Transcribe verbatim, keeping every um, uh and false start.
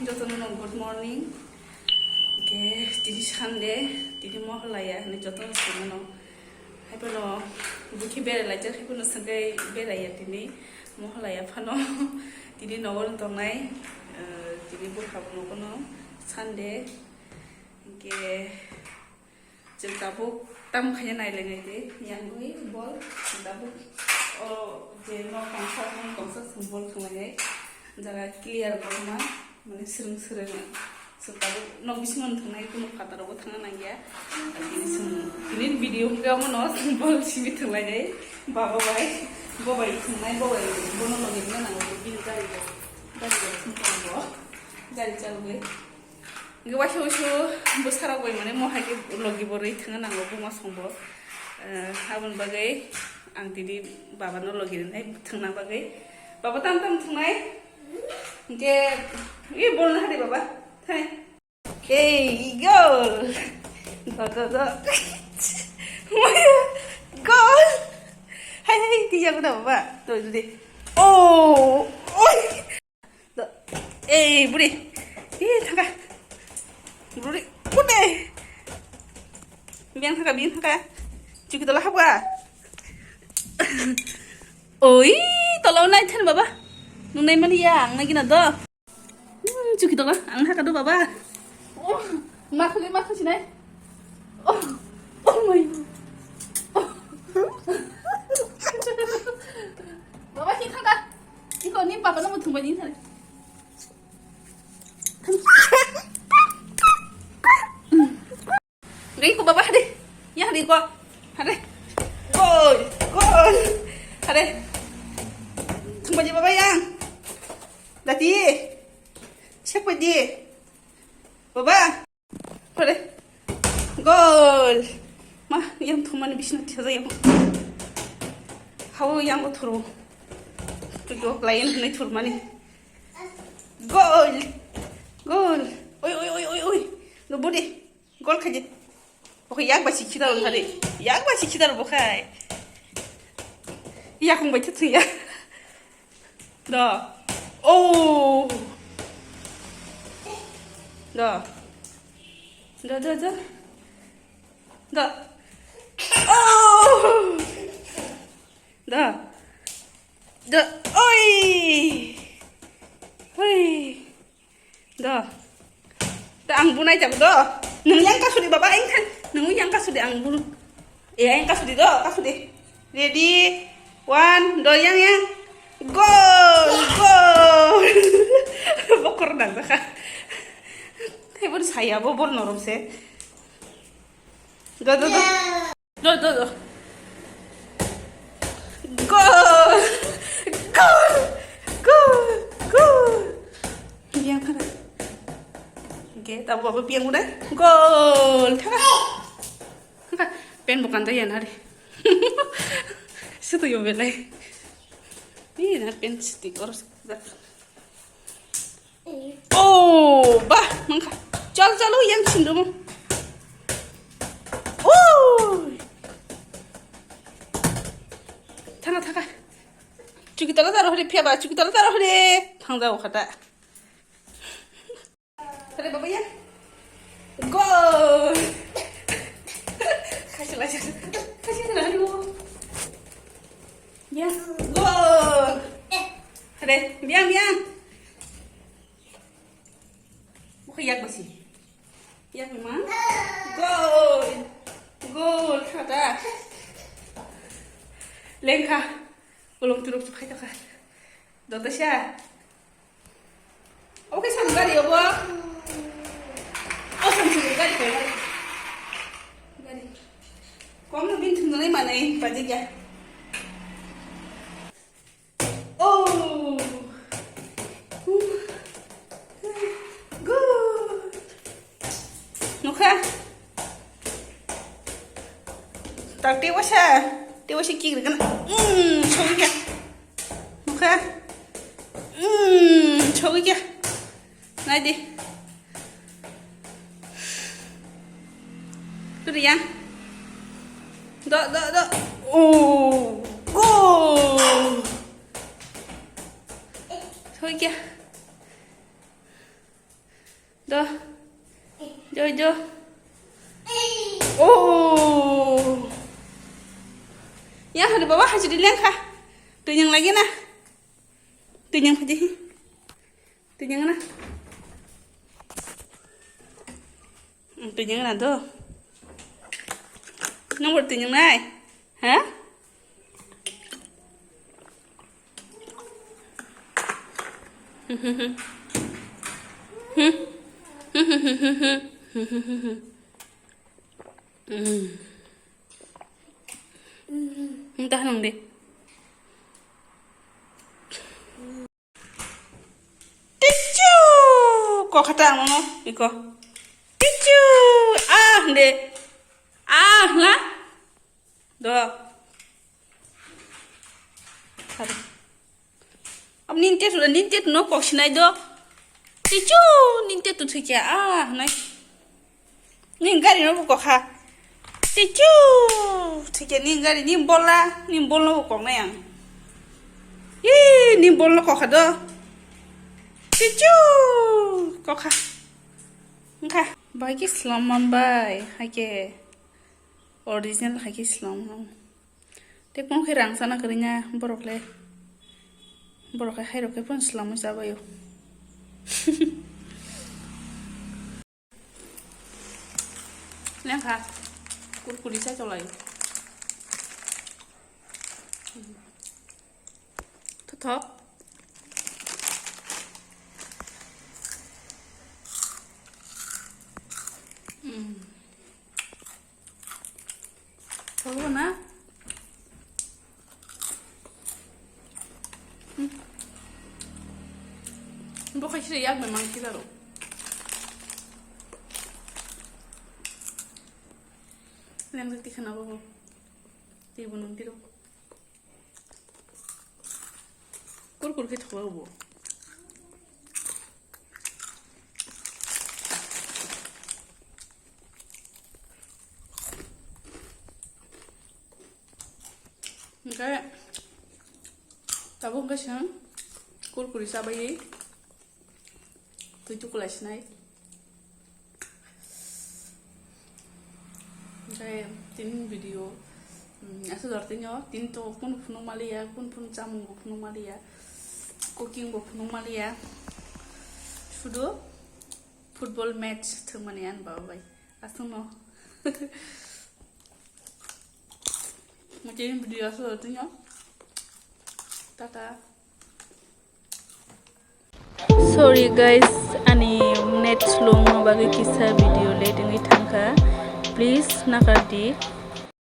Jotono no good morning. Ke tini Sunday, tini Mohalaya hinwi jotono swimano. Haiphano bukhi berai laijak, haiphano swngwi beraiya tini Mohalaya phano. Tini nogo tongnai, eh, tini bwkha nogo no Sunday. Ke Chwng tabuk tamo khaina nailainai de, yangwi bol chwng tabuk o je nok tongsa, nok tongsa chwng bol thwnglainai. Jaga clear bol ma, mane swrwng swrwng. Chwng tabuk nok bisingo thwngnai, kunu phataro bo thangna nangya. Tini chwng, tini video hwnkhe omono chwng bol simi thwnglainai. Baba bai, bo bai thwngnai, bo bai bono logi rwna nango, bini gari bo, gari bo thwng tongo, gari chalogwi. Hingke waisa waisa bwsarok bai mane mo hai khe logi bo rwi thangna nango buma songbo. Eh, aboni bagwi ang tini baba no logi rwnai thwngna bagwi. Baba tam tam thwngnai. Hingke i bol na hari baba. Thai. Ei, gol. Gol, gol, gol. Maya, gol. Hai, hai, tiya ko da baba. To, to, to. Oh, oi. Do-, ei, buri. Ih, thangka. Buri, buri. Biang thangka, biang thangka. Chuki tola hapka. Oi, tola nai than baba. Nung nai mani ya, ang nai gina do. Hmm, chuki tola, ang haka do baba. Oh, ma khali, ma khali nai. Oh, oh my. Oh. Baba, hi thangka. Iko ni baba no muthung bai ni thare. Gai ko baba hade. Ya hade ko. Hade. Gol, gol. Hade. Thung bai baba yang. Dati. Sek bai di. Baba. Pare. Gol. Ma, yang thumani bisna thiya yang. Hawo yang ko thuru. Tu do lain hne thurmani. Gol. Gol. Oi, oi, oi, oi, oi. No budi. Gol khaji. Oke, yak ba sikhi daro thari. Yak ba sikhi daro bokhai. Yak kong bai thya. Da. Oh. Da. Da, da, da. Da. Oh. Da. Da. Oi. Oi. Do. Do ang bunai jak do. Nung yang kasudi baba, yang kan. Nung yang kasudi ang bun. Eh, yang kasudi do, kasudi. Ready? One, do yang yang. Goal, goal. Bokor na jaka. Hai bor saya bo bor norom se. Do, do, do. Do, do, do. Gol! Gol! Gol! Gol! Yang kana? Oke, tabu babu piang udah. Gol! Thaka. Thaka. Pen bukan tuh ya nari. Situ yo belai. Ini na pen stick or. Oh, bah, mangkha. Chal, chal, oh, yang sindromo. Oh. Thanga, thanga. Chuki tala taro hore, phiya ba, chuki tala taro hore. Thangja o khata. Tare baba ya. Gol. Khaisi laisa. Khaisi laisa. Ya. Gol. Tare, biang, biang. Bukha yak basi. Yak ma. Gol. Gol khata. Lengkha. Ulung turuk phai tokha. Dota sha. Oke, sam gari obo. O sam sini gari ko gari. Gari. Kom no bin thum nai manai pajik ya. Oh. Good. Nukha. Tak tewasa. Tewasa kiri kan. Hmm, sorry ya. Nukha. Hmm, sorry ya. Nai di. Tuh ya. Do, do, do. Oh, go. Sorry ya. Do. Joy, jo. Oh. Ya, hari baba, hajri lengkha. Twi nyang lagi na. Twi nyang phaji. Twi nyang na. Hmm, twi nyang na do. Nang bor twi nyang nai. Ha? Entah nang deh. Tichu! Kok kata ang no, iko. Tichu! Ah, de. Ah, la. Do. Aduh. Am ninte tu, ninte tu no kok sinai do. Tichu, ninte tu thikya. Ah, nai. Ning gari no bukok kha. Tichu! Thikya ning gari, ning bolla, ning bolno bukok nai ang. Ih, ning bolno kok kha do. Tichu! Kok kha. Wngkha. Bai ki slam man bai, hai ke. Original hai ki slam man. Tei kung khe rang sana kwrwina borok le. Borok khe hai rok khe phano slamwi chabaio. Lengkha. Kurkuri sai tolai. Thothok. Mm. Thogo na? Hmm. Bo khai sire yak memang kila ro. Leng tik khana bo. Ti bunung tiro. Kurkur khe thogo bo. Hingke tabuk hingke chwng kurkuri chabai twi tukulai sinai. Hingke tini video, mm, aswk jora tini o, tini to kunu phunuk maliya, kunu phunuk chamung bo phunuk maliya, cooking bo phunuk maliya, sudu football match thwngmani ani baba bai. Aswkno. Mungkin video aswk tini o. Tata. Sorry guys, ani net slow wngma bagwi kisa video late wngwi thangkha. Please nakardi.